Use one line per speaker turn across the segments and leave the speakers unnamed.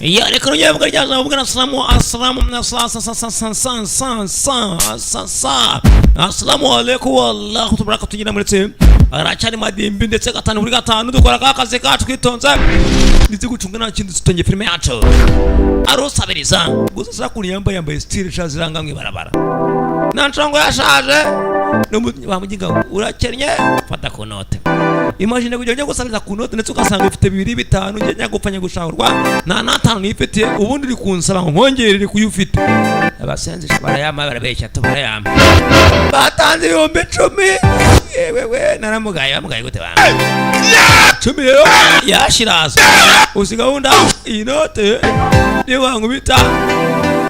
Ya, reka nongere mvuga rya jambo mvuga assalamu assalamu sa sa sa sa sa sa sa sa sa sa assalamu alaikum wallahi tubaraka. Tugira muretse aracyari Madimbi, ndetse gatanu kuri gatanu dukora ka kazi kacu twitonze, ndetse gucunga nta kindi tutonye. Filime yacu arusabiriza gusa sakuri yambaye style sha ziranga mwibarabara, nta nshongo yashaje. Bamuginga urakennye, fata ku note. Imagine kujya ujya gusabiriza ku note, ndetse ugasanga ufite bibiri, bitanu, njye nyagupfa gushahurwa nta n'atanu nifitiye. Ubundi uri kunsaba ngo nkongerere kuyo ufite. Abasenzi barayama, barabeshya tu, barayama. Batanze 10,000. Yewe we, naramugaye. Bamugaye gute bana? 10 rero yashiraza. Uzi gahunda, iyi note niyo bankubita,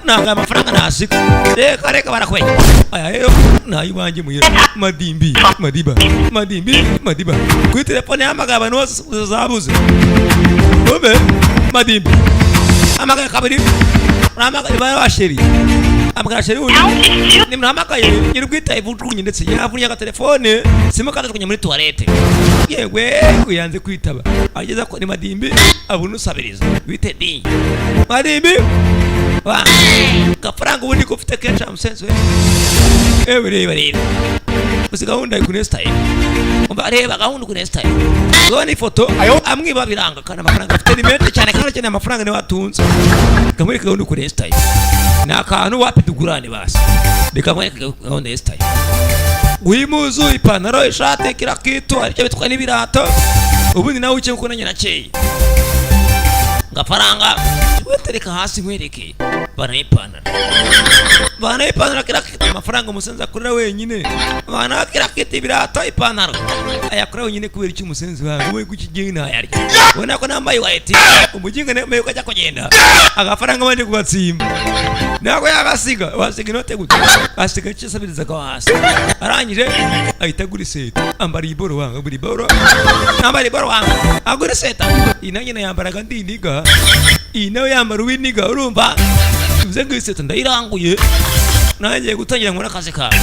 ntabwo aya mafaranga nasiga. Reka reka, barakubeshya. Aya rero ni ay'iwanjye muhira. Madimbi Madiba, Madimbi Madiba kuri telefone yahamagaye abantu bose zabuze. Umbe Madimbi hamagaye kabiri, urahamagaye ba chéri, hamagara chéri wundi nimuhamagaye nyiri ubwite ivujugunye, ndetse yavunnye agatelefone simukadi ajugunye muri toilette. Yewe, uyanze kwitaba. Ageze ko ni Madimbi, abona usabiriza bite di Madimbi wa gafaranga ubundi ko ufite kenshi amusense we. Ewe, reba reba, uzi gahunda kuri style. Umva, reba gahunda kuri style. Ubona ifoto amwiba biranga, kandi amafaranga afite ni menshi cyane, kandi akeneye amafaranga, niwe atunze. Kamwereka gahunda kuri style, ni akantu wapi tugurane basi. Reka nkwereke gahunda ya style. Wimuzu, ipantaro, ishati, kila kitu aricyo bitwa n'ibirato. Ubundi nawe uke kuko nanjye nakeye gafaranga wetereka hasi nkwereke. Bana ipantaro, bana ipantaro, kila kitu. Amafaranga umusenzi akorera wenyine, bana kila kitu, ibirato, ipantaro, ayakora wenyine. Kubera icyo umusenzi wawe we kuki gihe ntayarya? Ubona ko nambaye white, umuginga nemeye ko ajya kugenda agafaranga abanje kugatsimba. Ntabwo yagasiga, wasiga inote gute? Asiga icyo asabirizaga hasi. Arangije ahita agura iseta, ambara iboro wanga, agura iboro, ambara iboro wanga, agura iseta. Iyi nanjye nayambaraga ndi iniga, iyi nawe yambara uwiniga. Urumva bivuze ngo iseta ndayiranguye, nanjye gutangira nkora akazi kawe.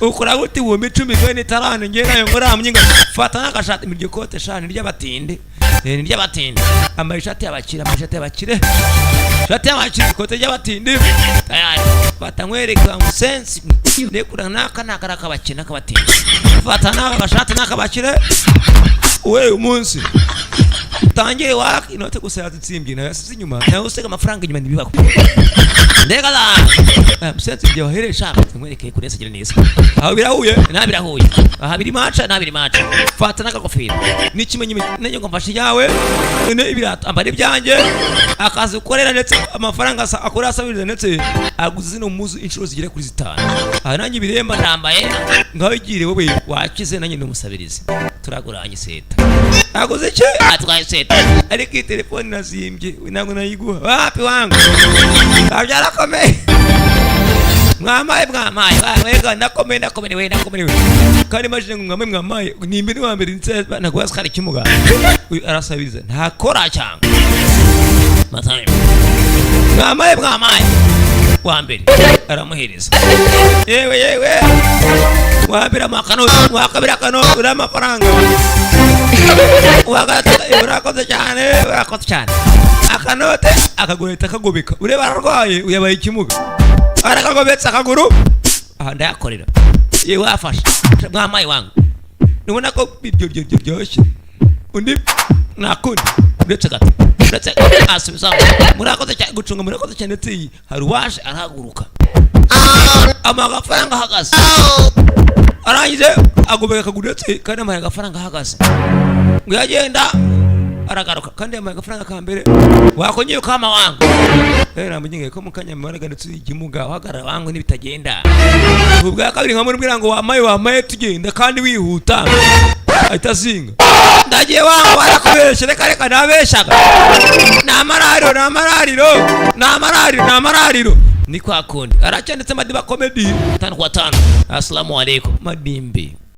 Ukora gute 10,000 kandi itarane? Ngewe nayo nkora mnyinga. Fata n'agashati, iryo kote shani ry'abatinde. Ni ry'abatinde. Ambaye ishati y'abakire, ambaye ishati y'abakire, ishati y'abakire, ikote ry'abatinde tayari. Fata nkwereka musensi, ndekura naka naka n'akabakire n'akabatinde. Fata n'aka gashati n'akabakire. We umunsi utangire waka inote gusa yazitsimbye, nayo yasize inyuma, nawe usiga amafaranga inyuma, ntibibaho. Ndeka za musensi ibyo waheresha nkwereke kuri gira neza. Aho birahuye na birahuye, aha biri maca na biri maca. Fata n'akagofero n'ikimenyi nanjye ngo mfashe yawe none ibirato, ambara ibyanjye, akazi ukorera, ndetse amafaranga akorera asabiriza, ndetse aguze zino muzu inshuro zigera kuri zitanu. Aha nanjye ibiremba ndambaye, ngaho igire wowe wakize, nanjye ndi umusabirizi, turaguranye seta. Aguze iki? Atwaye seta, ariko iyi telefone nazimbye, ntabwo nayiguha. Wapi wangu, byarakomeye. Mwamaye, mwamaye wega, ndakomeye, ndakomerewe, ndakomerewe. Kandi imagine ngo mwamaye, mwamaye nimba ni wa mbere nse ntabwo yasikara ikimuga. Uyu arasabiriza, ntakora cyangwa matime. Mwamaye, mwamaye wa mbere aramuhereza. Yewe yewe, wa mbere amakano, wa kabiri akano, uriya amafaranga, wa gatatu urakoze cyane, urakoze cyane. Akanote akaguru ahita akagobeka. Ureba ararwaye, uyabaye ikimuga, arakagobetse akaguru. Aha ndayakorera. Yewe wafashe, mwamaye wangu, nubona ko ibyo biryoshye. Undi nakundi, uretse gato, uretse asubiza murakoze cyane gucunga, murakoze cyane. Ndetse iyi hari uwaje arahaguruka, amuha agafaranga ahagaze. Arangije agobeka akaguru, ndetse kandi amuha agafaranga ahagaze. Ngo yagenda aragaruka, kandi yamuhaye agafaranga ka mbere. Wakongeye ukama wangu rero, namugingaye ko mukanya mubaraga, ndetse ikimuga uhagarara wangu nibitagenda. Ubwa kabiri nkamubwira ngo wamaye, wamaye, tugenda kandi wihuta, ahita azinga. Ndagiye wangu, barakubeshye. Reka reka, nabeshaga. Ni amarariro, ni amarariro, ni amarariro, ni amarariro, ni kwa kundi aracyanditse. Madiba Comedy, tanu kwa tanu. Assalamu alaikum Madimbi.